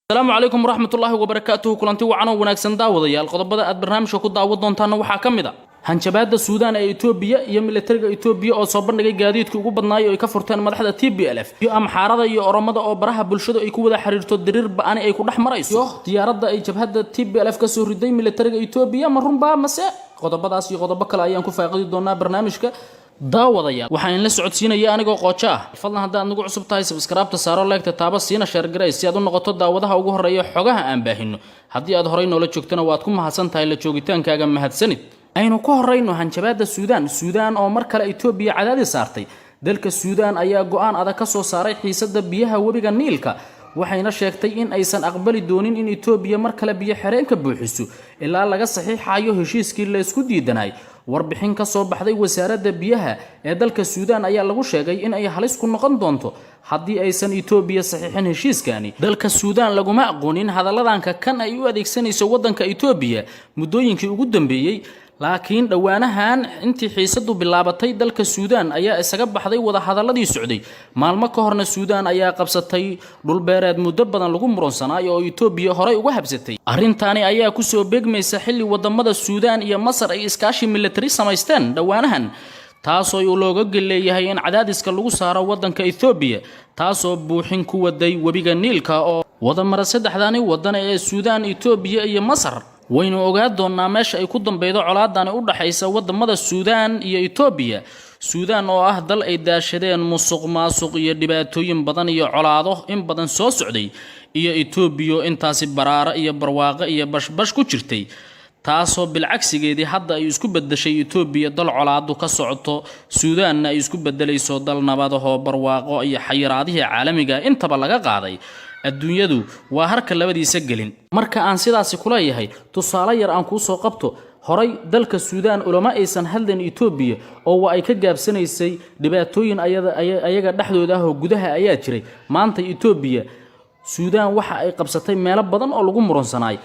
Asalaamu calaykum waraxmatullaahi wabarakaatuhu. Kulanti wacan oo wanaagsan, daawadayaal. Qodobada aad barnaamijka ku daawan doontaanna waxaa ka mid a hanjabaadda Suudaan ee Etoobiya iyo militariga Etoobiya oo soo bandhigay gaadiidkii ugu badnaayay oo ay ka furteen madaxda TPLF, iyo Amxaarada iyo Oromada oo baraha bulshadu ay ku wada xiriirto diriir ba'ani ay ku dhex marayso, iyo diyaaradda ay jabhadda TPLF ka soo riday militariga Etoobiya, ma runbaa mase? Qodobadaas iyo qodobo kale ayaan ku faaqidi doonaa barnaamijka. Daawadayaal, waxaan inla socodsiinaya anigoo Qoojo ah. Fadlan, haddaad nagu cusub tahay, subscribe-ta saaro, like-ta taaba, siina share garay si aad u noqoto daawadaha ugu horreeya xogaha aan baahino. Haddii aad horay noola joogtana, waad ku mahadsan tahay la joogitaankaaga. Mahadsanid. Aynu ku horrayno hanjabaadda Suudaan. Suudaan oo mar kale Etoobiya cadaadis saartay. Dalka Suudaan ayaa go'aan adag ka soo saaray xiisadda biyaha webiga Niilka, waxayna sheegtay in aysan aqbali doonin in Etoobiya mar kale biyo xireenka buuxiso ilaa laga saxiixayo heshiiskii la isku diidanay. Warbixin ka soo baxday wasaaradda biyaha ee dalka Suudaan ayaa lagu sheegay in ay halis ku noqon doonto haddii aysan Etoobiya saxiixin heshiiskani. Dalka Suudaan laguma aqoonin hadalladanka kan ay u adeegsanayso waddanka Etoobiya muddooyinkii ugu dambeeyey, laakiin dhowaanahan intii xiisadu bilaabatay, dalka Suudaan ayaa isaga baxday wadahadaladii socday. Maalmo ka horna Suudaan ayaa qabsatay dhulbeereed muddo badan lagu muransanaayo oo Etoobiya horay uga habsatay. Arrintaani ayaa kusoo beegmaysa xilli wadamada Suudaan iyo Masar ay iskaashi militari samaysteen dhowaanahan, taasoo looga leeyahay in cadaadiska lagu saaro waddanka Etoobiya, taasoo buuxin ku waday webiga Niilka oo wadamara saddexdani wadan ee Suudaan, Etoobiya iyo Masar. Waynu ogaa doonnaa meesha ay ku dambeydo colaadani u dhaxaysa wadamada Suudaan iyo Etoobiya. Suudaan oo ah dal ay daashadeen musuq maasuq iyo dhibaatooyin badan iyo colaado in badan soo socday, iyo Etoobiya intaasi baraaro iyo barwaaqo iyo bashbash ku jirtay, taasoo bilcagsigeedii hadda ay isku bedeshay Etoobiya dal colaadu ka socoto, Suudaanna ay isku bedelayso dal nabadahoo barwaaqo iyo xayiraadihii caalamiga intaba laga qaaday. Adduunyadu waa harka labadiisa gelin. Marka aan sidaasi kuleeyahay, tusaale yar aan kuu soo qabto. Horay dalka Suudaan ulama aysan hadlan Etoobiya oo waa ay ka gaabsanaysay. Dhibaatooyin ayaga dhexdooda ah oo gudaha ayaa jiray. Maanta Etoobiya, Suudaan waxa ay qabsatay meelo badan oo lagu muраnsanaay.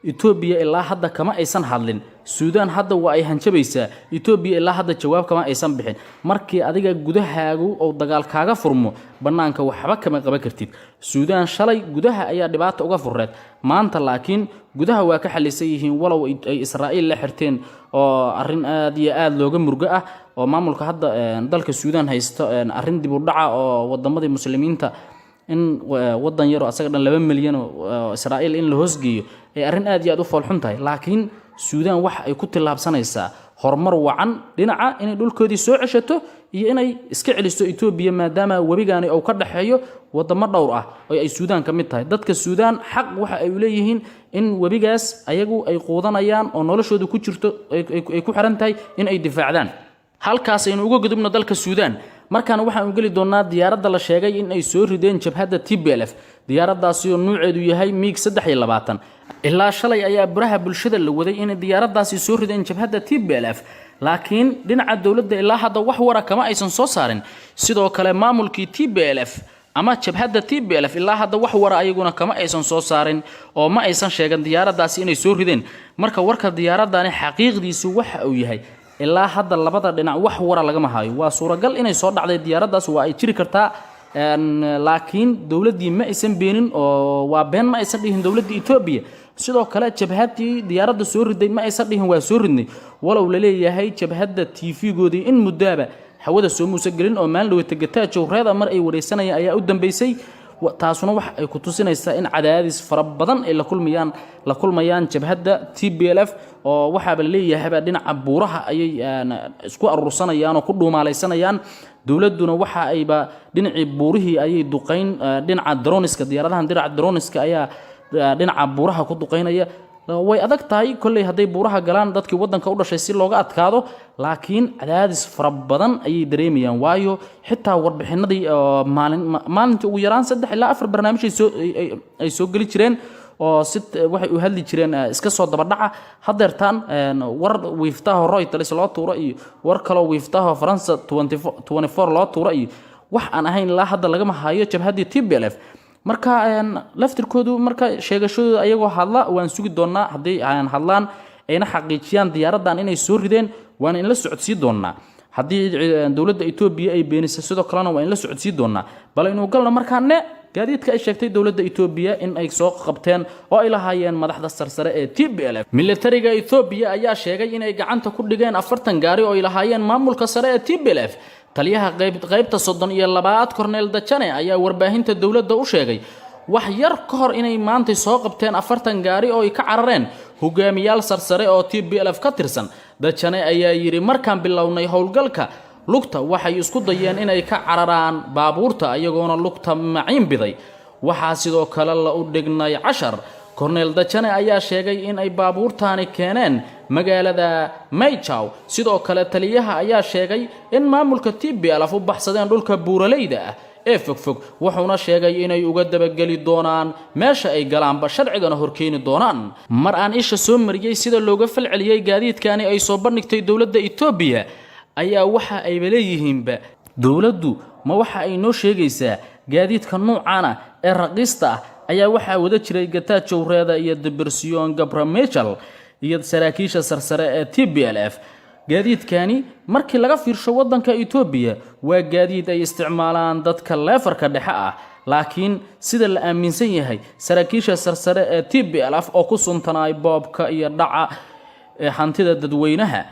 Etoobiya ilaa hadda kama aysan hadlin. Suudaan hadda waa ay hanjabaysaa. Etoobiya ilaa hadda jawaab kama aysan bixin. Markii adiga gudahaagu oo dagaal kaaga furmo, bannaanka waxba kama qaban kartid. Suudaan shalay gudaha ayaa dhibaata uga furreed, maanta laakiin gudaha waa ka xalisan yihiin, walow ay Israa'iil la xirteen oo arrin aad iyo aad looga murgo ah oo maamulka hadda dalka Suudaan haysto, arrin dib u dhaca oo wadamadii Muslimiinta in wadan yaroo asaga dhan 2 milyan oo Israa'iil in la hoosgeeyo ay arrin aad iyo aad u foolxun tahay. Laakiin Suudaan waxa ay ku tillaabsanaysaa horumar wacan dhinaca inay dhulkoodii soo ceshato iyo inay iska celiso Etoobiya, maadaama webigaani uu ka dhexeeyo wadamo dhowr ah oo ay Suudaan ka mid tahay. Dadka Suudaan xaq waxa ay leeyihiin in webigaas ayagu ay quudanayaan oo noloshooda ku jirto, ay ku xiran tahay in ay difaacdaan. Halkaas aynu uga gudubno dalka Suudaan. Markaana waxaanu geli doonaa diyaaradda la sheegay in ay soo rideen jabhadda TPLF, diyaaraddaasi oo nuuceedu yahay MiG 23. Ilaa shalay ayaa baraha bulshada la waday inay diyaaraddaasi soo rideen jabhadda TPLF, laakiin dhinaca dowladda ilaa hadda wax wara kama aysan soo saarin. Sidoo kale maamulkii TPLF ama jabhadda TPLF ilaa hadda wax wara ayaguna kama aysan soo saarin oo ma aysan sheegan diyaaraddaasi inay soo rideen. Marka warka diyaaradani xaqiiqdiisu waxa uu yahay, ilaa hadda labada dhinac wax wara lagama hayo. Waa suuragal inay soo dhacday diyaaraddaas, waa ay jiri kartaa, laakiin dowladdii ma aysan beenin oo waa been ma aysan dhihin dowladda Etoobiya. Sidoo kale jabhaddii diyaaradda soo riday ma aysan dhihin waa soo ridnay, walow la leeyahay jabhadda TV-goodii in muddaaba hawada soo muuse gelin oo maalin dhaweyta Getachew Reda mar ay wareysanayeen ayaa u dambeysay. Taasuna waxa ay ku tusinaysaa in cadaadis fara badan ay la kulmayaan jabhadda TPLF, oo waxaaba leeyahayba dhinaca buuraha ayay isku aruursanayaan oo ku dhuumaalaysanayaan. Dowladduna waxa ayba dhinacii buurihii ayay duqayn dhinaca drones-ka, diyaaradahan dhinaca drones-ka ayaa dhinaca buuraha ku duqaynaya. Way adag tahay kolley hadday buuraha galaan dadkii waddanka u dhashay si looga adkaado, laakiin cadaadis fara badan ayay dareemayaan, waayo xitaa warbixinadii maalin maalintii ugu yaraan saddex ilaa afar barnaamij ay soo geli jireen oo si waxay u hadli jireen iska soo dabadhaca. Haddeertaan war wiiftaha Reuters loo tuuro iyo war kaloo wiiftaha Faransa 24 loo tuuro iyo wax aan ahayn ilaa hadda lagama hayo jabhaddii TPLF. Marka laftirkoodu, marka sheegashadooda ayagoo hadla waan sugi doonaa. Haddii aan hadlaan ayna xaqiijiyaan diyaaraddan inay soo rideen, waana in la socodsii doonaa. Haddii dowladda Etoobiya ay beenisay, sidoo kalena waa in la socodsii doonaa. Bal aynu galno markaane. Gaadiidka ay sheegtay dowladda Etoobiya in ay soo qabteen oo ay lahaayeen madaxda sarsare ee TPLF. Militariga Etoobiya ayaa sheegay inay gacanta ku dhigeen 40 gaari oo ay lahaayeen maamulka sare ee TPLF. Taliyaha qaybta 32aad Korneel Dajane ayaa warbaahinta dowladda u sheegay wax yar ka hor inay maantay soo qabteen 40 gaari oo ay ka carareen hogaamiyaal sarsare oo TPLF ka tirsan. Dajane ayaa yidhi, markaan bilownay howlgalka lugta waxay isku dayeen inay ka cararaan baabuurta ayagoona lugta maciin biday. Waxaa sidoo kale la u dhignay cashar. Korneel Dajane ayaa sheegay in ay baabuurtaani keeneen magaalada Mayjaw. Sidoo kale taliyaha ayaa sheegay in maamulka TPLF u baxsadeen dhulka buuraleyda ah ee fogfog, wuxuuna sheegay inay uga dabageli doonaan meesha ay galaanba, sharcigana horkeeni doonaan. Mar aan isha soo mariyey sida looga falceliyey gaadiidkani ay soo bandhigtay dowladda Etoobiya ayaa waxa ayba leeyihiinba, dowladdu ma waxa ay noo sheegaysaa gaadiidka nuucan ah ee raqiista ah ayaa waxaa wada jiray Getachew Reda iyo Debretsion Gebremichael iyo saraakiisha sarsare ee TPLF? Gaadiidkani markii laga fiirsho waddanka Etoobiya waa gaadiid ay isticmaalaan dadka level-ka dhexe ah, laakiin sida la aaminsan yahay saraakiisha sarsare ee TPLF oo ku suntanaay boobka iyo dhaca ee hantida dadweynaha,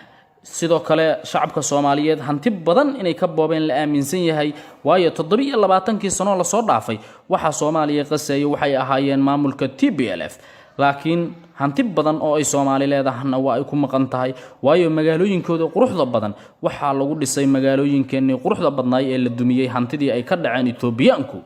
sidoo kale shacabka Soomaaliyeed hanti badan inay ka boobeen la aaminsan yahay, waayo 27kii sanoo lasoo dhaafay waxaa Soomaaliya qasayay waxay ahaayeen maamulka TPLF. Laakiin hanti badan oo ay Soomaali leedahana waa ay ku maqan tahay, waayo magaalooyinkooda quruxda badan waxaa lagu dhisay magaalooyinkeenii quruxda badnaay ee la dumiyey hantidii ay ka dhaceen Etoobiyaanku.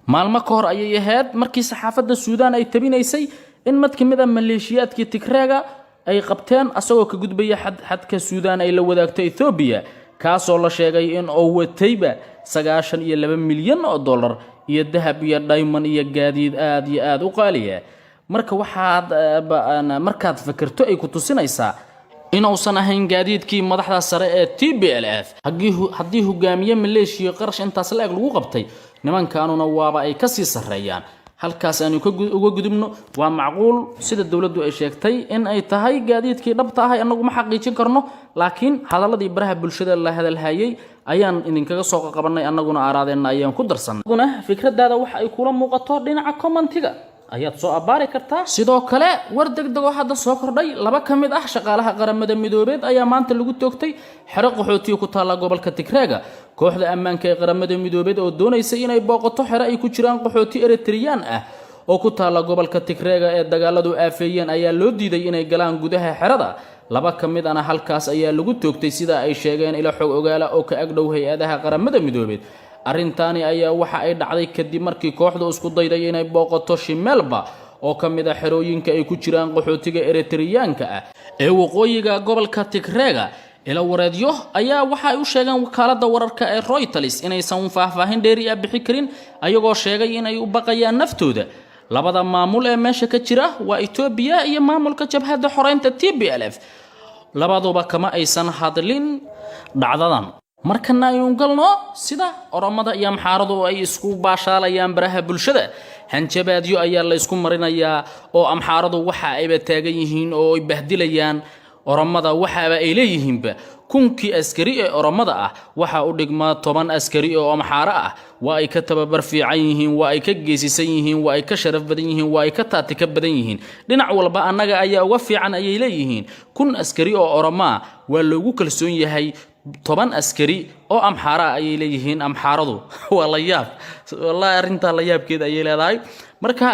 Maalmo ka hor ayay ahayd markii saxaafadda Suudaan ay tabinaysay in mid ka mid a maleeshiyaadkii Tigreega ay qabteen asagoo ka gudbaya xadka Suudaan ay la wadaagto Ethoobiya, kaasoo la sheegay in uu watayba 92 milyan oo dollar iyo dahab iyo dhayman iyo gaadiid aad iyo aada u qaaliya. Marka waxaad markaad fikirto ay ku tusinaysaa inuusan ahayn gaadiidkii madaxda sare ee TPLF. Haddii hogaamiye maleeshiya qarash intaas la-eg lagu qabtay, nimankanuna waaba ay kasii sarreeyaan. Halkaas aanu uga gudubno. Waa macquul sida dowladdu ay sheegtay in ay tahay gaadiidkii dhabta ahay, annagu ma xaqiijin karno, laakiin hadaladii baraha bulshada la hadalhayay ayaan idinkaga soo qabanay, annaguna aaraadeenna ayaan ku darsanay. Guna fikradaada waxa ay kula muuqato dhinaca comment-iga ayaad soo abbaari kartaa. Sidoo kale war degdeg oo hadda soo kordhay: laba ka mid ah shaqaalaha Qaramada Midoobeed ayaa maanta lagu toogtay xero qaxootiya ku taalla gobolka Tigreega. Kooxda ammaanka ee Qaramada Midoobeed oo doonaysa inay booqato xero ay ku jiraan qaxooti Eritreyaan ah oo ku taalla gobolka Tigreega ee dagaaladu aafeeyeen ayaa loo diiday inay galaan gudaha xerada. Laba ka mid ana halkaas ayaa lagu toogtay, sida ay sheegeen ilo xog ogaala oo ka agdhow hay-adaha Qaramada Midoobeed. Arrintaani ayaa waxa ay dhacday kadib markii kooxdu isku dayday inay booqato Shimelba oo ka mid ah xerooyinka ay ku jiraan qaxootiga Eritriyaanka ah ee waqooyiga gobolka Tigreega. Ilo wareedyo ayaa waxa ay u sheegeen wakaaladda wararka ee Reuters inaysan faahfaahin dheeri ah bixi karin, ayagoo sheegay inay u baqayaan naftooda. Labada maamul ee meesha ka jira waa Etoobiya iyo maamulka jabhadda xoreynta TPLF, labaduba kama aysan hadlin dhacdadan. Markana aynu galno sida Oromada iyo Amxaaradu ay isku baashaalayaan baraha bulshada. Hanjabaadyo ayaa la isku marinayaa oo Amxaaradu waxa ayba taagan yihiin oo ay bahdilayaan Oromada. Waxaaba ay leeyihiinba 1000kii askari ee Oromada ah waxaa u dhigmaa 10 askari oo Amxaaro ah. Waa ay ka tababar fiican yihiin, waa ay ka geesisan yihiin, waa ay ka sharaf badan yihiin, waa ay ka taatika badan yihiin, dhinac walba annaga ayaa uga fiican ayay leeyihiin. 1000 askari oo Oromaa waa loogu kalsoon yahay 10 askari oo Amxaara ah ayay leeyihiin Amxaaradu. Waa la yaab wallahi, arrintaa la yaabkeeda ayay leedahay. Marka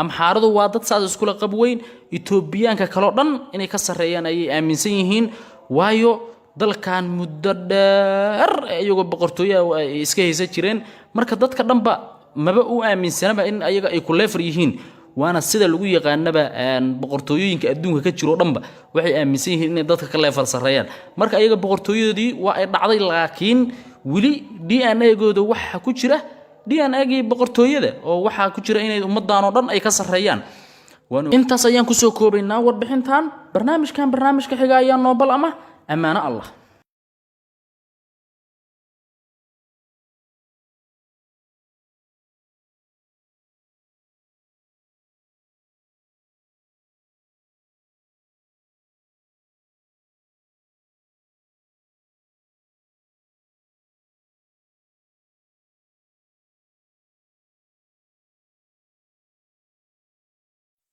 Amxaaradu waa dad saas iskula qab weyn, Etoobiyaanka kaleo dhan inay ka sarreeyaan ayay aaminsan yihiin, waayo dalkan muddo dheer iyagoo boqortooyaha ay iska haysan jireen. Marka dadka dhanba maba u aaminsanaba in ayaga ay ku level yihiin, waana sida lagu yaqaanaba boqortooyooyinka adduunka ka jiro dhanba, waxay aaminsan yihiin inay dadka ka level sarreeyaan. Marka ayaga boqortooyadoodii waa ay dhacday, laakiin weli DNA-gooda waxaa ku jira DNA-gii boqortooyada oo waxaa ku jira inay ummaddan oo dhan ay ka sarreeyaan. Intaas ayaan kusoo koobaynaa warbixintan. Barnaamijkan barnaamijka xiga ayaa noobal ama ammaano Allah.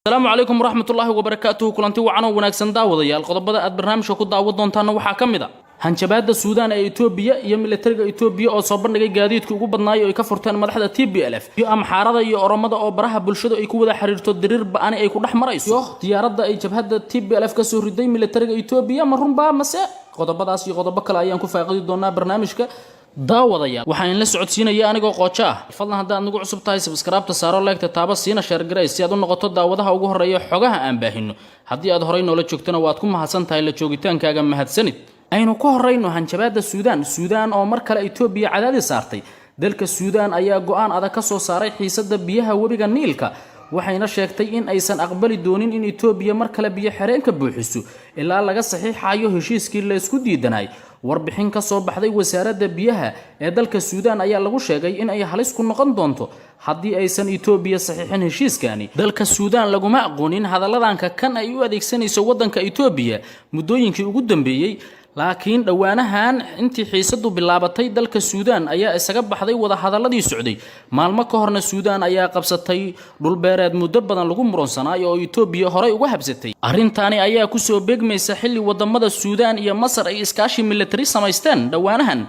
Asalaamu calaykum waraxmatullaahi wabarakaatuhu. Kulanti wacan oo wanaagsan, daawadayaal. Qodobada aad barnaamijka ku daawan doontaanna waxaa ka mid a hanjabaadda Suudaan ee Etoobiya iyo militariga Etoobiya oo soo bandhigay gaadiidkii ugu badnaay oo ay ka furteen madaxda TPLF, iyo Amxaarada iyo Oromada oo baraha bulshadu ay ku wada xiriirto diriir ba'ani ay ku dhex marayso, iyo diyaaradda ay jabhadda TPLF kasoo riday militariga Etoobiya, ma runbaa mase? Qodobadaas iyo qodobo kale ayaan ku faaqidi doonaa barnaamijka. Daawadayaal, waxaan inla socodsiinaya anigoo Qoojo ah. Fadlan, haddaad nagu cusub tahay, subscribe-ta saaro, like-ta taaba, siina share garay si aad u noqoto daawadaha ugu horreeya xogaha aan baahino. Haddii aad horay noola joogtona, waad ku mahadsan tahay la joogitaankaaga. Mahadsanid. Aynu ku horrayno hanjabaadda Suudaan. Suudaan oo mar kale Etoobiya cadaadis saartay. Dalka Suudaan ayaa go'aan adag ka soo saaray xiisadda biyaha webiga Niilka, waxayna sheegtay in aysan aqbali doonin in Etoobiya mar kale biyo xireenka buuxiso ilaa laga saxiixayo heshiiskii la isku diidanay. Warbixin ka soo baxday wasaaradda biyaha ee dalka Suudaan ayaa lagu sheegay in ay halis ku noqon doonto haddii aysan Etoobiya saxiixin heshiiskani. Dalka Suudaan laguma aqoonin hadalladanka kan ay u adeegsanayso waddanka Etoobiya muddooyinkii ugu dambeeyey, laakiin dhowaanahan intii xiisadu bilaabatay, dalka Suudaan ayaa isaga baxday wadahadaladii socday. Maalmo ka horna Suudaan ayaa qabsatay dhulbeereed muddo badan lagu muransanaayo oo Etoobiya horey uga habsatay. Arrintaani ayaa kusoo beegmaysa xilli wadamada Suudaan iyo Masar ay iskaashi militari samaysteen dhowaanahan,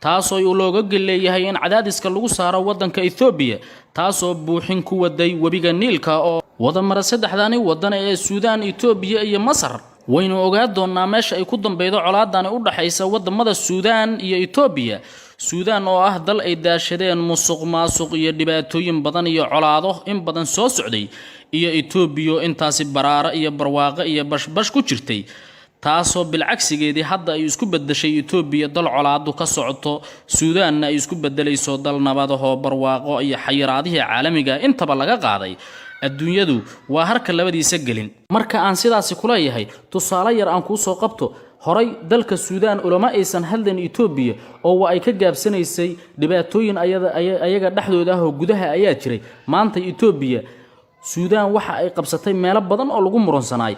taasoo looga leeyahay in cadaadiska lagu saaro waddanka Etoobiya, taasoo buuxin ku waday webiga Niilka oo wadamara saddexdani wadan ee Suudaan, Etoobiya iyo Masar. Waynu ogaa doonnaa meesha ay ku dambeydo colaadani u dhaxaysa wadamada Suudaan iyo Etoobiya. Suudaan oo ah dal ay daashadeen musuq maasuq iyo dhibaatooyin badan iyo colaado in badan soo socday, iyo Etoobiya intaasi baraaro iyo barwaaqo iyo bashbash ku jirtay, taasoo bilcagsigeedii hadda ay isku bedeshay Etoobiya dal colaadu ka socoto, Suudaanna ay isku bedelayso dal nabadahoo barwaaqo iyo xayiraadihii caalamiga intaba laga qaaday. Adduunyadu waa harka labadiisa gelin. Marka aan sidaasi kuleeyahay, tusaale yar aan kuu soo qabto. Horay dalka Suudaan ulama aysan hadlan Etoobiya oo waa ay ka gaabsanaysay. Dhibaatooyin ayaga dhexdooda ah oo gudaha ayaa jiray. Maanta Etoobiya, Suudaan waxa ay qabsatay meelo badan oo lagu muраnsanaay.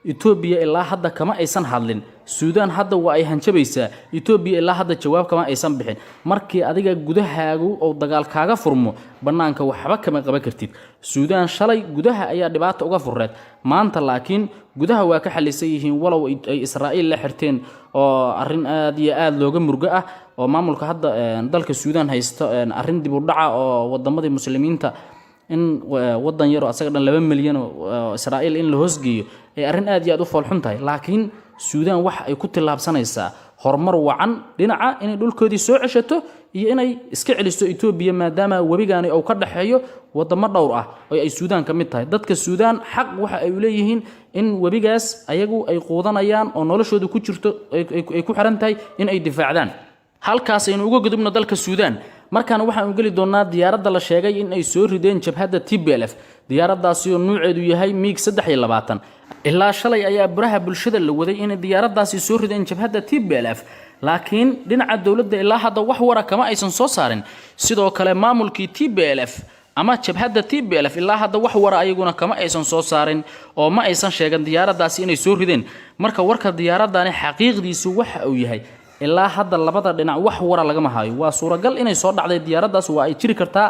Etoobiya ilaa hadda kama aysan hadlin. Suudaan hadda waa ay hanjabaysaa. Etoobiya ilaa hadda jawaab kama aysan bixin. Markii adiga gudahaagu oo dagaal kaaga furmo, bannaanka waxba kama qaban kartid. Suudaan shalay gudaha ayaa dhibaata uga furreed, maanta laakiin gudaha waa ka xalisan yihiin, walow ay Israa'iil la xirteen oo arrin aad iyo aad looga murgo ah oo maamulka hadda dalka Suudaan haysto, arrin dib u dhaca oo wadamadii Muslimiinta in wadan yaroo asaga dhan 2 milyan oo Israa'iil in la hoosgeeyo ay arrin aad iyo aad u foolxun tahay. Laakiin Suudaan waxa ay ku tillaabsanaysaa horumar wacan dhinaca inay dhulkoodii soo ceshato iyo inay iska celiso Etoobiya, maadaama webigaani uu ka dhexeeyo wadamo dhowr ah oo ay Suudaan ka mid tahay. Dadka Suudaan xaq waxa ay leeyihiin in webigaas ayagu ay quudanayaan oo noloshoodu ku jirto, ay ku xiran tahay, in ay difaacdaan. Halkaas aynu uga gudubno dalka Suudaan. Markaana waxaanu geli doonaa diyaaradda la sheegay in ay soo rideen jabhadda TPLF, diyaaraddaasi oo nuuceedu yahay MiG 23. Ilaa shalay ayaa baraha bulshada la waday inay diyaaraddaasi soo rideen jabhadda TPLF, laakiin dhinaca dowladda ilaa hadda wax wara kama aysan soo saarin. Sidoo kale maamulkii TPLF ama jabhadda TPLF ilaa hadda wax wara ayaguna kama aysan soo saarin oo ma aysan sheegan diyaaraddaasi inay soo rideen. Marka warka diyaaradani xaqiiqdiisu waxa uu yahay, ilaa hadda labada dhinac wax wara lagama hayo. Waa suuragal inay soo dhacday diyaaraddaas, waa ay jiri kartaa,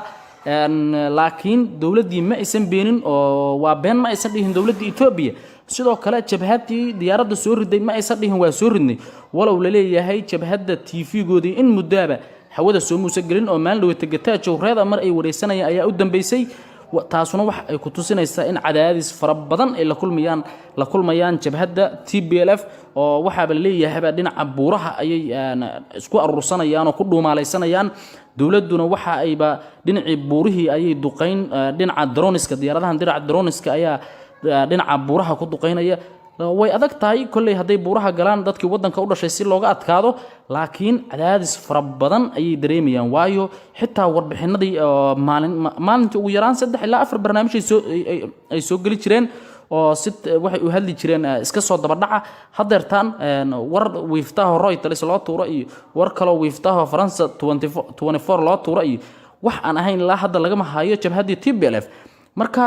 laakiin dowladdii ma aysan beenin oo waa been ma aysan dhihin dowladda Etoobiya. Sidoo kale jabhaddii diyaaradda soo riday ma aysan dhihin waa soo ridnay, walow la leeyahay jabhadda TV-goodii in muddaaba hawada soo muuse gelin oo maalin dhaweyta Getachew Reda mar ay wareysanayeen ayaa u dambeysay. Taasuna waxa ay ku tusinaysaa in cadaadis fara badan ay la kulmayaan jabhadda TPLF, oo waxaaba leeyahayba dhinaca buuraha ayay isku aruursanayaan oo ku dhuumaalaysanayaan. Dowladduna waxa ayba dhinacii buurihii ayay duqayn dhinaca drones-ka, diyaaradahan dhinaca drones-ka ayaa dhinaca buuraha ku duqaynaya. Way adag tahay kolley hadday buuraha galaan dadkii waddanka u dhashay si looga adkaado, laakiin cadaadis fara badan ayay dareemayaan, waayo xitaa warbixinadii maalin maalintii ugu yaraan 3 ilaa 4 barnaamij ay soo geli jireen oo si waxay u hadli jireen iska soo dabadhaca. Haddeertaan war wiiftaha Reuters loo tuuro iyo war kaloo wiiftaha Faransa 24 loo tuuro iyo wax aan ahayn ilaa hadda lagama hayo jabhaddii TPLF. Marka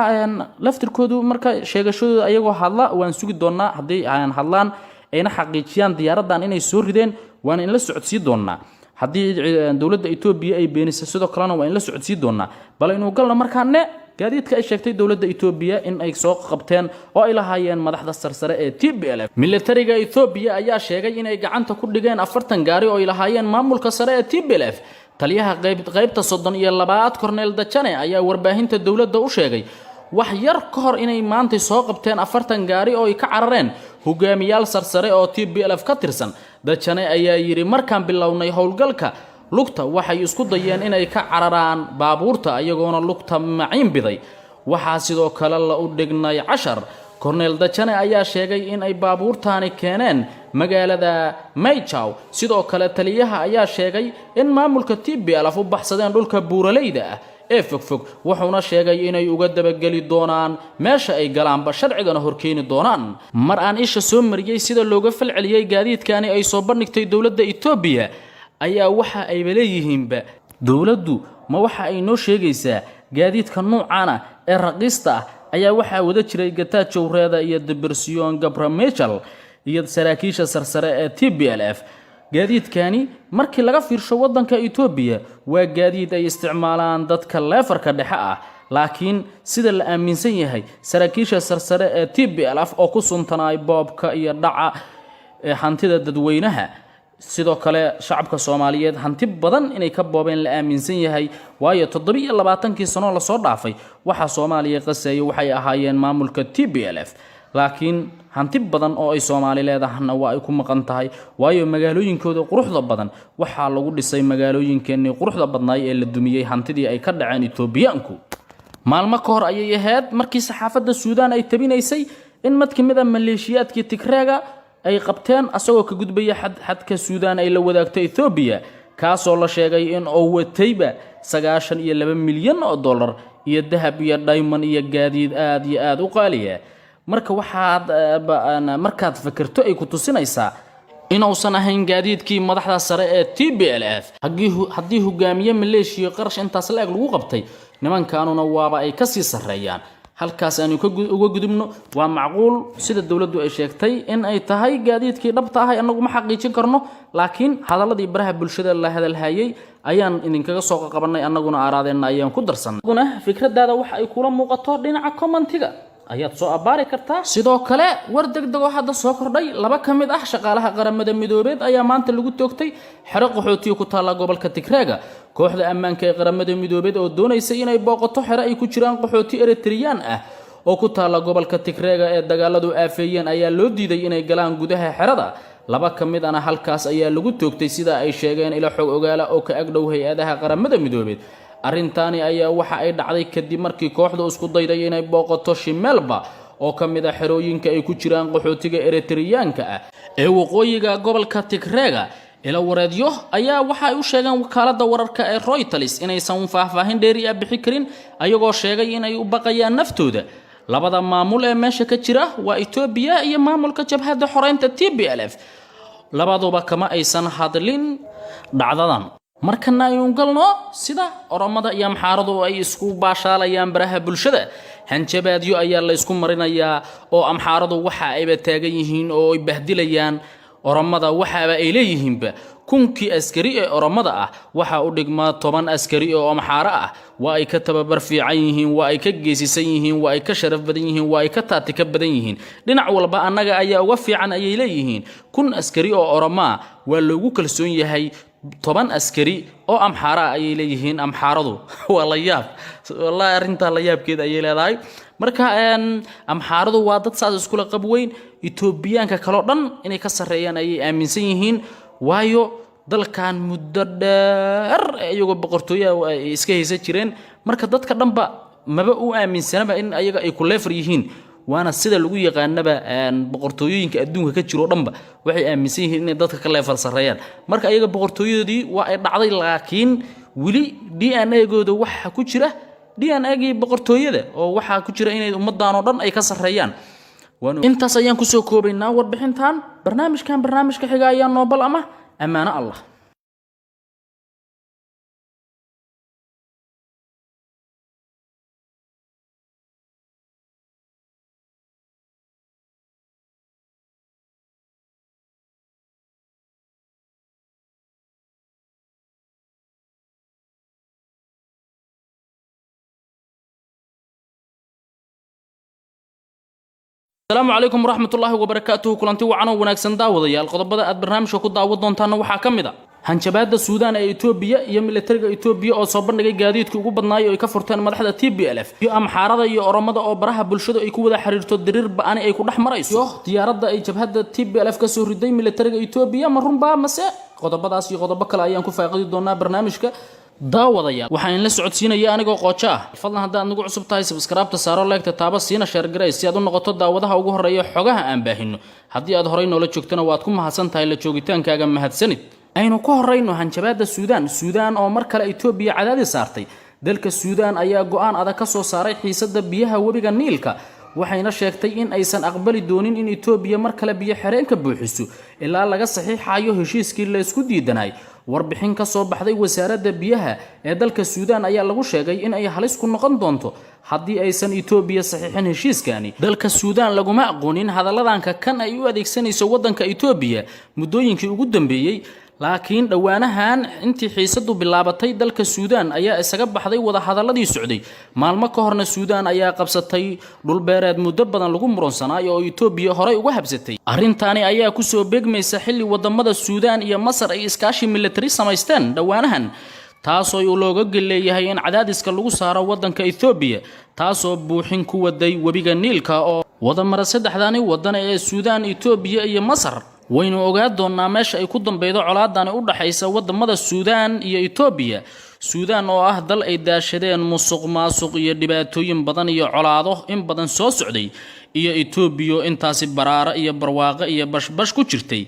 laftirkoodu, marka sheegashadooda ayagoo hadla waan sugi doonaa. Haddii aan hadlaan ayna xaqiijiyaan diyaaraddan inay soo rideen, waana in la socodsii doonaa. Haddii dowladda Etoobiya ay beenisay, sidoo kalena waa in la socodsii doonaa. Bal aynu galno markaane. Gaadiidka ay sheegtay dowladda Etoobiya in ay soo qabteen oo ay lahaayeen madaxda sarsare ee TPLF. Militariga Etoobiya ayaa sheegay inay gacanta ku dhigeen 40 gaari oo ay lahaayeen maamulka sare ee TPLF. Taliyaha qaybta 32aad, Cornel Dajane, ayaa warbaahinta dowladda u sheegay wax yar ka hor inay maantay soo qabteen 40 gaari oo ay ka carareen hogaamiyaal sarsare oo TPLF ka tirsan. Dajane ayaa yidhi: "Markaan bilownay howlgalka lugta, waxay isku dayeen inay ka cararaan baabuurta, ayagoona lugta maciin biday. Waxaa sidoo kale la u dhignay cashar." Cornel Dajane ayaa sheegay in ay baabuurtaani keeneen magaalada Mayjaw. Sidoo kale taliyaha ayaa sheegay in maamulka TPLF u baxsadeen dhulka buuraleyda ah ee fogfog, wuxuuna sheegay inay uga dabageli doonaan meesha ay galaanba, sharcigana horkeeni doonaan. Mar aan isha soo mariyey sida looga falceliyey gaadiidkani ay soo bandhigtay dowladda Etoobiya, ayaa waxa ayba leeyihiinba: "Dowladdu ma waxa ay noo sheegaysaa gaadiidka nuucan ah ee raqiista ah ayaa waxaa wada jiray Getachew Reda iyo Debretsion Gebremichael iyo saraakiisha sarsare ee TPLF?" Gaadiidkani markii laga fiirsho waddanka Etoobiya waa gaadiid ay isticmaalaan dadka level-ka dhexe ah, laakiin sida la aaminsan yahay saraakiisha sarsare ee TPLF oo ku suntanaay boobka iyo dhaca ee hantida dadweynaha, sidoo kale shacabka Soomaaliyeed hanti badan inay ka boobeen la aaminsan yahay, waayo 27kii sanoo lasoo dhaafay waxaa Soomaaliya qasayay waxay ahaayeen maamulka TPLF. Laakiin hanti badan oo ay Soomaali leedahana waa ay ku maqan tahay, waayo magaalooyinkooda quruxda badan waxaa lagu dhisay magaalooyinkeenii quruxda badnaay ee la dumiyey, hantidii ay ka dhaceen Etoobiyaanku. Maalmo ka hor ayay ahayd markii saxaafadda Suudaan ay tabinaysay in mid ka mid a maleeshiyaadkii Tigreega ay qabteen asagoo ka gudbaya xadka Suudaan ay la wadaagto Ethoobiya, kaasoo la sheegay in uu watayba 92 milyan oo dollar iyo dahab iyo dhayman iyo gaadiid aad iyo aada u qaaliya. Marka waxaad markaad fikirto ay ku tusinaysaa inuusan ahayn gaadiidkii madaxda sare ee TPLF. Haddii hogaamiye maleeshiya qarash intaas la-eg lagu qabtay, nimankaanuna waaba ay kasii sarreeyaan. Halkaas aanu uga gudubno. Waa macquul sida dowladdu ay sheegtay in ay tahay gaadiidkii dhabta ahay, annagu ma xaqiijin karno, laakiin hadaladii baraha bulshada la hadalhayay ayaan idinkaga soo qabanay, annaguna aaraadeenna ayaan ku darsanay. Guna fikradaada waxa ay kula muuqato dhinaca comment-iga ayaad soo abbaari kartaa. Sidoo kale war degdeg oo hadda soo kordhay: laba ka mid ah shaqaalaha Qaramada Midoobeed ayaa maanta lagu toogtay xero qaxootiya ku taalla gobolka Tigreega. Kooxda ammaanka ee Qaramada Midoobeed oo doonaysa inay booqato xero ay ku jiraan qaxooti Eritreyaan ah oo ku taalla gobolka Tigreega ee dagaaladu aafeeyeen ayaa loo diiday inay galaan gudaha xerada. Laba ka mid ana halkaas ayaa lagu toogtay, sida ay sheegeen ilo xog ogaala oo ka agdhow hay-adaha Qaramada Midoobeed. Arrintaani ayaa waxa ay dhacday kadib markii kooxdu isku dayday inay booqato Shimelba oo ka mid a xerooyinka ay ku jiraan qaxootiga Eritriyaanka ah ee waqooyiga gobolka Tigreega. Ilo wareedyo ayaa waxa ay u sheegeen wakaaladda wararka ee Reuters inaysan faahfaahin dheeri ah bixi karin, ayagoo sheegay inay u baqayaan naftooda. Labada maamul ee meesha ka jira waa Etoobiya iyo maamulka jabhadda xoreynta TPLF. Labaduba kama aysan hadlin dhacdadan. Markana aynu galno sida Oromada iyo Amxaaradu ay isku baashaalayaan baraha bulshada. Hanjabaadyo ayaa la ysku marinayaa, oo Amxaaradu waxa ayba taagan yihiin oo ay bahdilayaan Oromada. Waxaaba ay leeyihiinba: "Kunkii askari ee Oromada ah waxaa u dhigmaa 10 askari oo Amxaaro ah. Waa ay ka tababar fiican yihiin, waa ay ka geesisan yihiin, waa ay ka sharaf badan yihiin, waa ay ka taatika badan yihiin. Dhinac walba annaga ayaa uga fiican," ayay leeyihiin. 1000 askari oo Oromaa waa loogu kalsoon yahay 10 askari oo Amxaara ah, ayay leeyihiin Amxaaradu. Waa la yaab wallahi, arrintaa la yaabkeeda ayay leedahay. Marka Amxaaradu waa dad saas iskula qab weyn, Etoobiyaanka kaleo dhan inay ka sarreeyaan ayay aaminsan yihiin, waayo dalkan muddo dheer iyagoo boqortooyaha ay iska haysan jireen. Marka dadka dhanba maba u aaminsanaba in ayaga ay ku level yihiin, waana sida lagu yaqaanaba boqortooyooyinka adduunka ka jiro dhanba, waxay aaminsan yihiin inay dadka ka level sarreeyaan. Marka ayaga boqortooyadoodii waa ay dhacday, laakiin weli DNA-gooda waxa ku jira DNA-gii boqortooyada, oo waxaa ku jira inay ummaddan oo dhan ay ka sarreeyaan. Intaas ayaan kusoo koobaynaa warbixintan. Barnaamijkan barnaamijka xiga ayaa noobal ama ammaano Allah. Asalaamu calaykum waraxmatullaahi wabarakaatuhu. Kulanti wacan oo wanaagsan, daawadayaal. Qodobada aad barnaamijka ku daawan doontaanna waxaa ka mid a hanjabaadda Suudaan ee Etoobiya iyo militariga Etoobiya oo soo bandhigay gaadiidkii ugu badnaay oo ay ka furteen madaxda TPLF, iyo Amxaarada iyo Oromada oo baraha bulshadu ay ku wada xiriirto diriir ba'ani ay ku dhex marayso, iyo diyaaradda ay jabhadda TPLF ka soo riday militariga Etoobiya, ma runbaa mase? Qodobadaas iyo qodobo kale ayaan ku faaqidi doonaa barnaamijka. Daawadayaal, waxaan la socodsiinaya anigoo Qoojo ah. Fadlan, haddaad nagu cusub tahay, subscribe-ta saaro, like-ta taaba, siina share garay si aad u noqoto daawadaha ugu horreeya xogaha aan baahino. Haddii aad horay noola joogtona, waad ku mahadsan tahay la joogitaankaaga. Mahadsanid. Aynu ku horrayno hanjabaadda Suudaan. Suudaan oo mar kale Etoobiya cadaadis saartay. Dalka Suudaan ayaa go'aan adag ka soo saaray xiisadda biyaha webiga Niilka, waxayna sheegtay in aysan aqbali doonin in Etoobiya mar kale biyo xireenka buuxiso ilaa laga saxiixayo heshiiskii la isku diidanay. Warbixin ka soo baxday wasaaradda biyaha ee dalka Suudaan ayaa lagu sheegay in ay halis ku noqon doonto haddii aysan Etoobiya saxiixin heshiiskani. Dalka Suudaan laguma aqoonin hadalladanka kan ay u adeegsanayso waddanka Etoobiya muddooyinkii ugu dambeeyey, laakiin dhowaanahan intii xiisadu bilaabatay, dalka Suudaan ayaa isaga baxday wadahadalladii socday. Maalmo ka horna Suudaan ayaa qabsatay dhulbeereed muddo badan lagu muransanaayo oo Etoobiya horey uga habsatay. Arrintaani ayaa kusoo beegmaysa xilli wadamada Suudaan iyo Masar ay iskaashi militari samaysteen dhowaanahan, taasoo looga leeyahay in cadaadiska lagu saaro waddanka Etoobiya, taasoo buuxin ku waday webiga Niilka oo wadamara saddexdani wadan ee Suudaan, Etoobiya iyo Masar. Waynu ogaa doonnaa meesha ay ku dambeydo colaadani u dhaxaysa wadamada Suudaan iyo Etoobiya. Suudaan oo ah dal ay daashadeen musuq maasuq iyo dhibaatooyin badan iyo colaado in badan soo socday, iyo Etoobiya intaasi baraaro iyo barwaaqo iyo bashbash ku jirtay,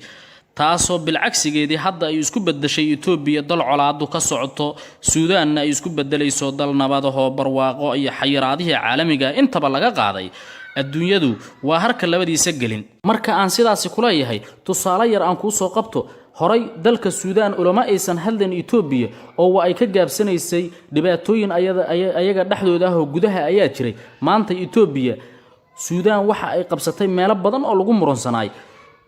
taasoo bilcagsigeedii hadda ay isku bedeshay Etoobiya dal colaadu ka socoto, Suudaanna ay isku bedelayso dal nabadahoo barwaaqo iyo xayiraadihii caalamiga intaba laga qaaday. Adduunyadu waa harka labadiisa gelin. Marka aan sidaasi kuleeyahay, tusaale yar aan kuu soo qabto. Horay dalka Suudaan ulama aysan hadlan Etoobiya oo waa ay ka gaabsanaysay. Dhibaatooyin ayaga dhexdooda ah oo gudaha ayaa jiray. Maanta Etoobiya, Suudaan waxa ay qabsatay meelo badan oo lagu muраnsanaay.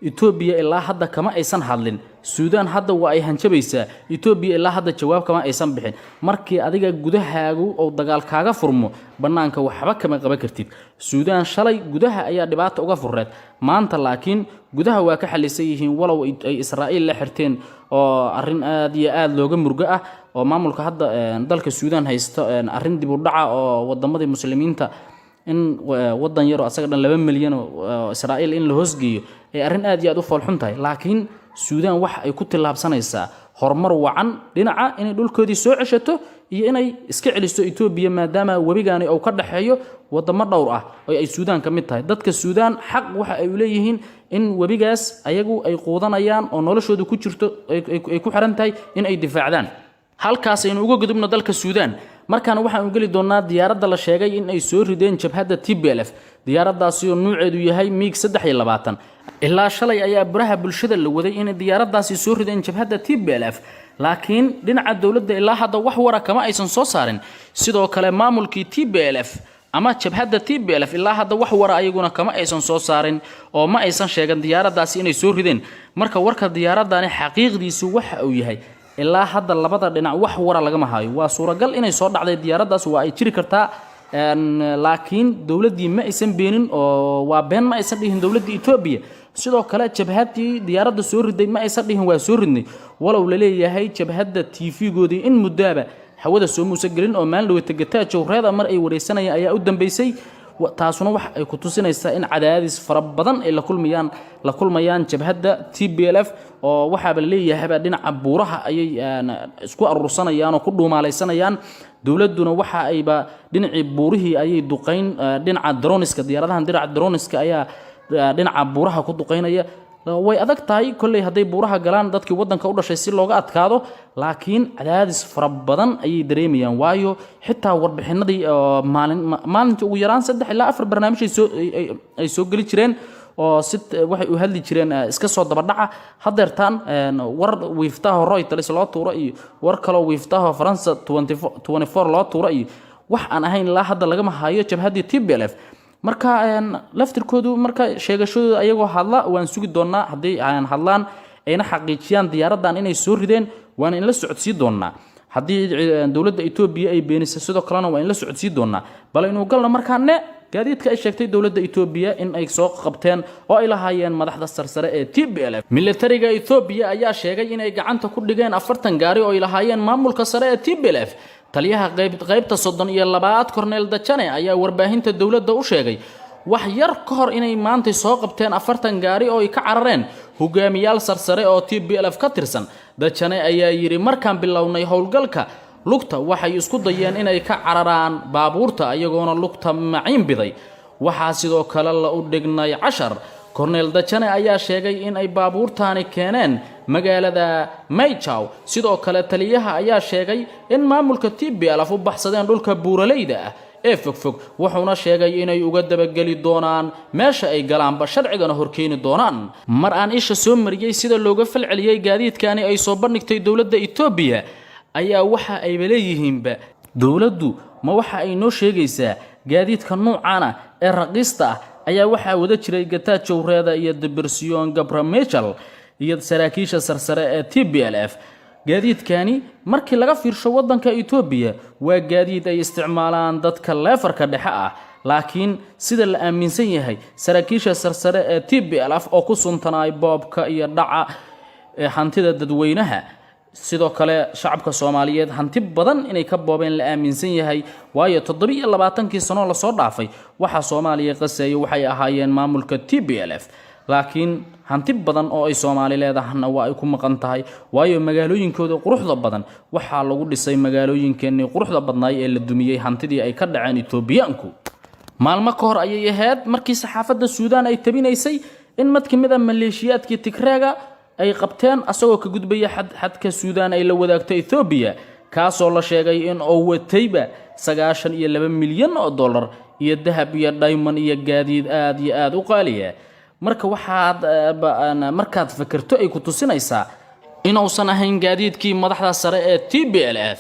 Etoobiya ilaa hadda kama aysan hadlin. Suudaan hadda waa ay hanjabaysaa. Etoobiya ilaa hadda jawaab kama aysan bixin. Markii adiga gudahaagu oo dagaal kaaga furmo, bannaanka waxba kama qaban kartid. Suudaan shalay gudaha ayaa dhibaata uga furreed, maanta laakiin gudaha waa ka xalisan yihiin, walow ay Israa'iil la xirteen oo arrin aad iyo aad looga murgo ah oo maamulka hadda dalka Suudaan haysto, arrin dib u dhaca oo wadamadii Muslimiinta in wadan yaroo asaga dhan 2 milyan oo Israa'iil in la hoosgeeyo ay arrin aad iyo aad u foolxun tahay. Laakiin Suudaan waxa ay ku tillaabsanaysaa horumar wacan dhinaca inay dhulkoodii soo ceshato iyo inay iska celiso Etoobiya, maadaama webigaani uu ka dhexeeyo wadamo dhowr ah oo ay Suudaan ka mid tahay. Dadka Suudaan xaq waxa ay leeyihiin in webigaas ayagu ay quudanayaan oo noloshooda ku jirto ay ku xiran tahay in ay difaacdaan. Halkaas aynu uga gudubno dalka Suudaan. Markaana waxaanu geli doonaa diyaaradda la sheegay in ay soo rideen jabhadda TPLF, diyaaraddaasi oo nuuceedu yahay MiG 23. Ilaa shalay ayaa baraha bulshada la waday inay diyaaraddaasi soo rideen jabhadda TPLF, laakiin dhinaca dowladda ilaa hadda wax wara kama aysan soo saarin. Sidoo kale maamulkii TPLF ama jabhadda TPLF ilaa hadda wax wara ayaguna kama aysan soo saarin oo ma aysan sheegan diyaaraddaasi inay soo rideen. Marka warka diyaaradani xaqiiqdiisu waxa uu yahay, ilaa hadda labada dhinac wax wara lagama hayo. Waa suuragal inay soo dhacday diyaaraddaas, waa ay jiri kartaa, laakiin dowladdii ma aysan beenin oo waa been ma aysan dhihin dowladda Etoobiya. Sidoo kale jabhaddii diyaaradda soo riday ma aysan dhihin waa soo ridnay, walow laleeyahay jabhadda TV-goodii in muddaaba hawada soo muuse gelin oo maalin dhaweyta Getachew Reda mar ay wareysanayeen ayaa u dambeysay. Taasuna waxa ay ku tusinaysaa in cadaadis fara badan ay la kulmayaan jabhadda TPLF, oo waxaaba laleeyahayba dhinaca buuraha ayay isku aruursanayaan oo ku dhuumaalaysanayaan. Dowladduna waxa ayba dhinacii buurihii ayay duqayn dhinaca drones-ka, diyaaradahan dhinaca drones-ka ayaa dhinaca buuraha ku duqaynaya. Way adag tahay kolley hadday buuraha galaan dadkii waddanka u dhashay si looga adkaado, laakiin cadaadis fara badan ayay dareemayaan, waayo xitaa warbixinadii maalin maalintii ugu yaraan 3 ilaa 4 barnaamij ay soo geli jireen oo si waxay u hadli jireen iska soo dabadhaca. Haddeertaan war wiiftaha Reuters loo tuuro iyo war kaloo wiiftaha Faransa 24 loo tuuro iyo wax aan ahayn ilaa hadda lagama hayo jabhaddii TPLF. Marka laftirkoodu marka sheegashadooda ayagoo hadla waan sugi doonaa. Haddii aan hadlaan ayna xaqiijiyaan diyaaraddan inay soo rideen, waana in la socodsii doonaa. Haddii dowladda Etoobiya ay beenisay, sidoo kalena waa in la socodsii doonaa. Bal aynu galno markaane. Gaadiidka ay sheegtay dowladda Etoobiya in ay soo qabteen oo ay lahaayeen madaxda sarsare ee TPLF. Militariga Etoobiya ayaa sheegay inay gacanta ku dhigeen 40 gaari oo ay lahaayeen maamulka sare ee TPLF. Taliyaha qaybta 32aad, Cornel Dajane, ayaa warbaahinta dowladda u sheegay wax yar ka hor inay maantay soo qabteen 40 gaari oo ay ka carareen hogaamiyaal sarsare oo TPLF ka tirsan. Dajane ayaa yidhi: "Markaan bilownay howlgalka lugta, waxay isku dayeen inay ka cararaan baabuurta, ayagoona lugta maciin biday. Waxaa sidoo kale la u dhignay cashar." Cornel Dajane ayaa sheegay in ay baabuurtaani keeneen magaalada Mayjaw. Sidoo kale taliyaha ayaa sheegay in maamulka TPLF u baxsadeen dhulka buuraleyda ah ee fogfog, wuxuuna sheegay inay uga dabageli doonaan meesha ay galaanba, sharcigana horkeeni doonaan. Mar aan isha soo mariyey sida looga falceliyey gaadiidkani ay soo bandhigtay dowladda Etoobiya, ayaa waxa ayba leeyihiinba: "Dowladdu ma waxa ay noo sheegaysaa gaadiidka nuucan ah ee raqiista ah ayaa waxaa wada jiray Getachew Reda iyo Debretsion Gebremichael iyo saraakiisha sarsare ee TPLF?" Gaadiidkani markii laga fiirsho waddanka Etoobiya waa gaadiid ay isticmaalaan dadka level-ka dhexe ah, laakiin sida la aaminsan yahay saraakiisha sarsare ee TPLF oo ku suntanaay boobka iyo dhaca ee hantida dadweynaha, sidoo kale shacabka Soomaaliyeed hanti badan inay ka boobeen la aaminsan yahay, waayo 27kii sanoo lasoo dhaafay waxaa Soomaaliya qaseeyay waxay ahaayeen maamulka TPLF. Laakiin hanti badan oo ay Soomaali leedahana waa ay ku maqan tahay, waayo magaalooyinkooda quruxda badan waxaa lagu dhisay magaalooyinkeenii quruxda badnaay ee la dumiyey hantidii ay ka dhaceen Etoobiyaanku. Maalmo ka hor ayay ahayd markii saxaafadda Suudaan ay tabinaysay in mid ka mid a maleeshiyaadkii Tigreega ay qabteen asagoo ka gudbaya xadka Suudaan ay la wadaagto Ethoobiya, kaasoo la sheegay in uu watayba 92 milyan oo dollar iyo dahab iyo diamond iyo gaadiid aad iyo aada u qaaliya. Marka waxaad markaad fikirto ay ku tusinaysaa inuusan ahayn gaadiidkii madaxda sare ee TPLF.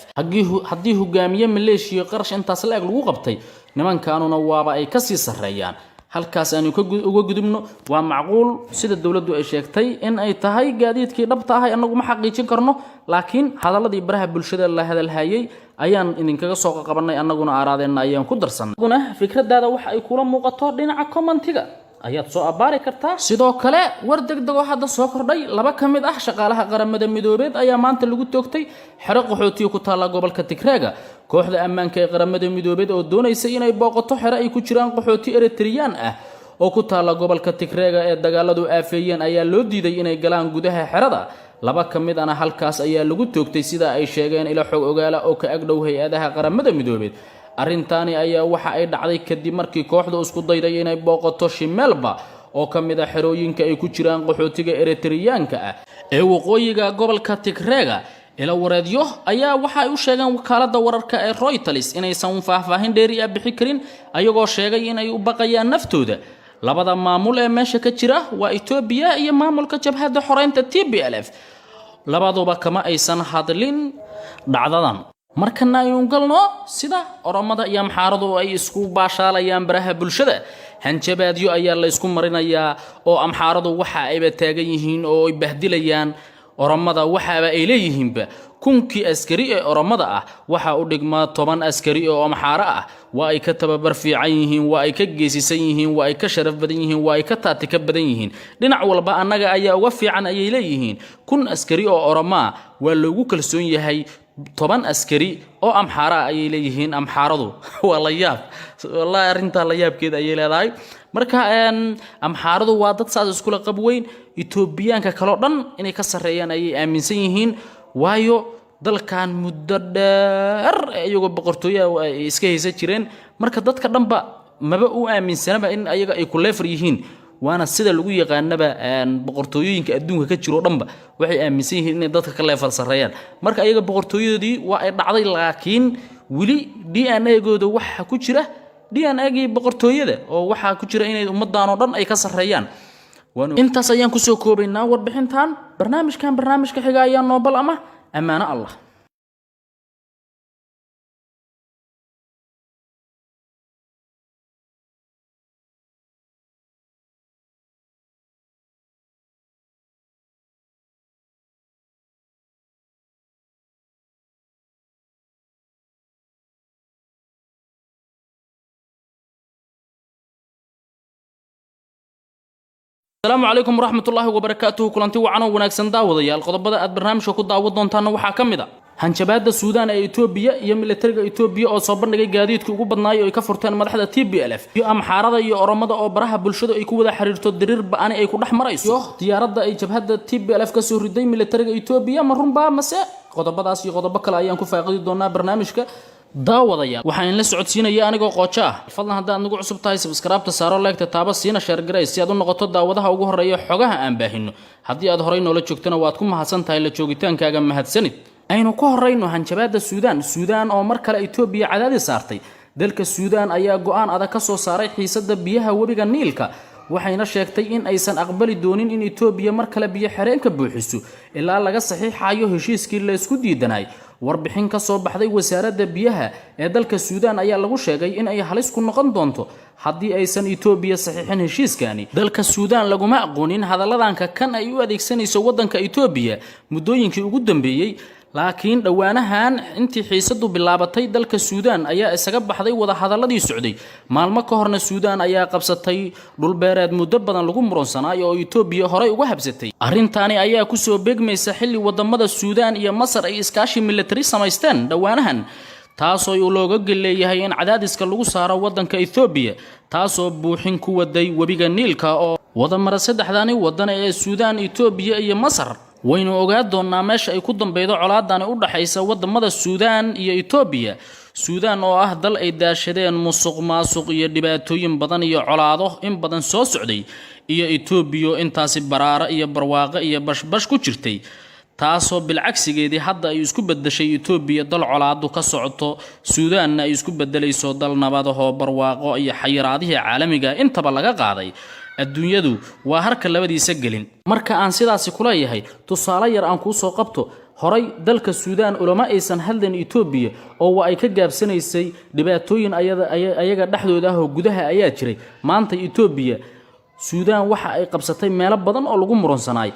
Haddii hogaamiye maleeshiya qarash intaas la-eg lagu qabtay, nimankanuna waaba ay kasii sarreeyaan. Halkaas aanu uga gudubno. Waa macquul sida dowladdu ay sheegtay in ay tahay gaadiidkii dhabta ahay, annagu ma xaqiijin karno, laakiin hadaladii baraha bulshada la hadalhayay ayaan idinkaga soo qabanay, annaguna aaraadeenna ayaan ku darsanay. Guna fikradaada waxa ay kula muuqato dhinaca comment-iga ayaad soo abbaari kartaa. Sidoo kale war degdeg oo hadda soo kordhay: laba ka mid ah shaqaalaha Qaramada Midoobeed ayaa maanta lagu toogtay xero qaxootiya ku taalla gobolka Tigreega. Kooxda ammaanka ee Qaramada Midoobeed oo doonaysa inay booqato xero ay ku jiraan qaxooti Eritreyaan ah oo ku taalla gobolka Tigreega ee dagaaladu aafeeyeen ayaa loo diiday inay galaan gudaha xerada. Laba ka mid ana halkaas ayaa lagu toogtay, sida ay sheegeen ilo xog ogaala oo ka agdhow hay-adaha Qaramada Midoobeed. Arrintaani ayaa waxa ay dhacday kadib markii kooxdu isku dayday inay booqato Shimelba oo ka mid a xerooyinka ay ku jiraan qaxootiga Eritriyaanka ah ee waqooyiga gobolka Tigreega. Ilo wareedyo ayaa waxa ay u sheegeen wakaaladda wararka ee Reuters inaysan faahfaahin dheeri ah bixi karin, ayagoo sheegay inay u baqayaan naftooda. Labada maamul ee meesha ka jira waa Etoobiya iyo maamulka jabhadda xoreynta TPLF. Labaduba kama aysan hadlin dhacdadan. Markana aynu galno sida Oromada iyo Amxaaradu ay isku baashaalayaan baraha bulshada. Hanjabaadyo ayaa la ysku marinayaa oo Amxaaradu waxa ayba taagan yihiin oo ay bahdilayaan Oromada. Waxaaba ay leeyihiinba: "Kunkii askari ee Oromada ah waxaa u dhigmaa 10 askari oo Amxaaro ah. Waa ay ka tababar fiican yihiin, waa ay ka geesisan yihiin, waa ay ka sharaf badan yihiin, waa ay ka taatika badan yihiin. Dhinac walba annaga ayaa uga fiican," ayay leeyihiin. 1000 askari oo Oromaa waa loogu kalsoon yahay 10 askari oo Amxaara ah, ayay leeyihiin Amxaaradu. Waa la yaab wallahi, arrintaa la yaabkeeda ayay leedahay. Marka Amxaaradu waa dad saas iskula qab weyn, Etoobiyaanka kaleo dhan inay ka sarreeyaan ayay aaminsan yihiin, waayo dalkan muddo dheer iyagoo boqortooyaha ay iska haysan jireen. Marka dadka dhanba maba u aaminsanaba in ayaga ay ku level yihiin, waana sida lagu yaqaanaba boqortooyooyinka adduunka ka jiro dhanba, waxay aaminsan yihiin inay dadka ka level sarreeyaan. Marka ayaga boqortooyadoodii waa ay dhacday, laakiin weli DNA-gooda waxa ku jira DNA-gii boqortooyada, oo waxaa ku jira inay ummaddan oo dhan ay ka sarreeyaan. Intaas ayaan kusoo koobaynaa warbixintan. Barnaamijkan barnaamijka xiga ayaa noobal ama ammaano Allah. Asalaamu calaykum waraxmatullaahi wabarakaatuhu. Kulanti wacan oo wanaagsan, daawadayaal. Qodobada aad barnaamijka ku daawan doontaanna waxaa ka mid a hanjabaadda Suudaan ee Etoobiya iyo militariga Etoobiya oo soo bandhigay gaadiidkii ugu badnaay oo ay ka furteen madaxda TPLF, iyo Amxaarada iyo Oromada oo baraha bulshadu ay ku wada xiriirto diriir ba'ani ay ku dhex marayso, iyo diyaaradda ay jabhadda TPLF kasoo riday militariga Etoobiya, ma runbaa mase? Qodobadaas iyo qodobo kale ayaan ku faaqidi doonaa barnaamijka. Daawadayaal, waxaan la socodsiinaya anigoo Qoojo ah. Fadlan, haddaad nagu cusub tahay, subscribe-ta saaro, like-ta taaba, siina share garay si aad u noqoto daawadaha ugu horreeya xogaha aan baahino. Haddii aad horay noola joogtana, waad ku mahadsan tahay la joogitaankaaga. Mahadsanid. Aynu ku horrayno hanjabaadda Suudaan. Suudaan oo mar kale Etoobiya cadaadis saartay. Dalka Suudaan ayaa go'aan adag ka soo saaray xiisadda biyaha webiga Niilka, waxayna sheegtay in aysan aqbali doonin in Etoobiya mar kale biyo xireenka buuxiso ilaa laga saxiixayo heshiiskii laysku diidanay. Warbixin ka soo baxday wasaaradda biyaha ee dalka Suudaan ayaa lagu sheegay in ay halis ku noqon doonto haddii aysan Etoobiya saxiixin heshiiskani. Dalka Suudaan laguma aqoonin hadalladanka kan ay u adeegsanayso waddanka Etoobiya muddooyinkii ugu dambeeyey, laakiin dhowaanahan intii xiisadu bilaabatay, dalka Suudaan ayaa isaga baxday wadahadaladii socday. Maalmo ka horna Suudaan ayaa qabsatay dhulbeereed muddo badan lagu muransanaayo oo Etoobiya horey uga habsatay. Arrintaani ayaa kusoo beegmaysa xilli wadamada Suudaan iyo Masar ay iskaashi militari samaysteen dhowaanahan, taasoo looga leeyahay in cadaadiska lagu saaro waddanka Ethoobiya, taasoo buuxin ku waday webiga Niilka oo wadamara saddexdani wadan ee Suudaan, Etoobiya iyo Masar. Waynu ogaa doonnaa meesha ay ku dambeydo colaadani u dhaxaysa wadamada Suudaan iyo Etoobiya. Suudaan oo ah dal ay daashadeen musuq maasuq iyo dhibaatooyin badan iyo colaado in badan soo socday, iyo Etoobiya intaasi baraaro iyo barwaaqo iyo bashbash ku jirtay, taasoo bilcagsigeedii hadda ay isku bedeshay Etoobiya dal colaadu ka socoto, Suudaanna ay isku bedelayso dal nabadahoo barwaaqo iyo xayiraadihii caalamiga intaba laga qaaday. Adduunyadu waa harka labadiisa gelin. Marka aan sidaasi kuleeyahay, tusaale yar aan kuu soo qabto. Horay dalka Suudaan ulama aysan hadlan Etoobiya oo waa ay ka gaabsanaysay. Dhibaatooyin ayaga dhexdooda ah oo gudaha ayaa jiray. Maanta Etoobiya, Suudaan waxa ay qabsatay meelo badan oo lagu muраnsanaay.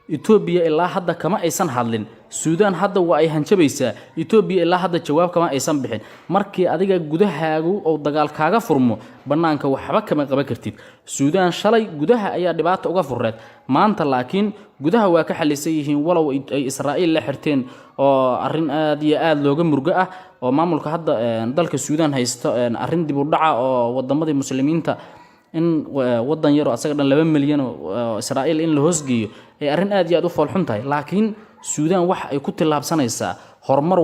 Etoobiya ilaa hadda kama aysan hadlin. Suudaan hadda waa ay hanjabaysaa. Etoobiya ilaa hadda jawaab kama aysan bixin. Markii adiga gudahaagu oo dagaal kaaga furmo, bannaanka waxba kama qaban kartid. Suudaan shalay gudaha ayaa dhibaata uga furreed, maanta laakiin gudaha waa ka xalisan yihiin, walow ay Israa'iil la xirteen oo arrin aad iyo aad looga murgo ah oo maamulka hadda dalka Suudaan haysto, arrin dib u dhaca oo wadamadii Muslimiinta in wadan yaroo asaga dhan 2 milyan oo Israa'iil in la hoosgeeyo ay arrin aad iyo aad u foolxun tahay. Laakiin Suudaan waxa ay ku tillaabsanaysaa horumar.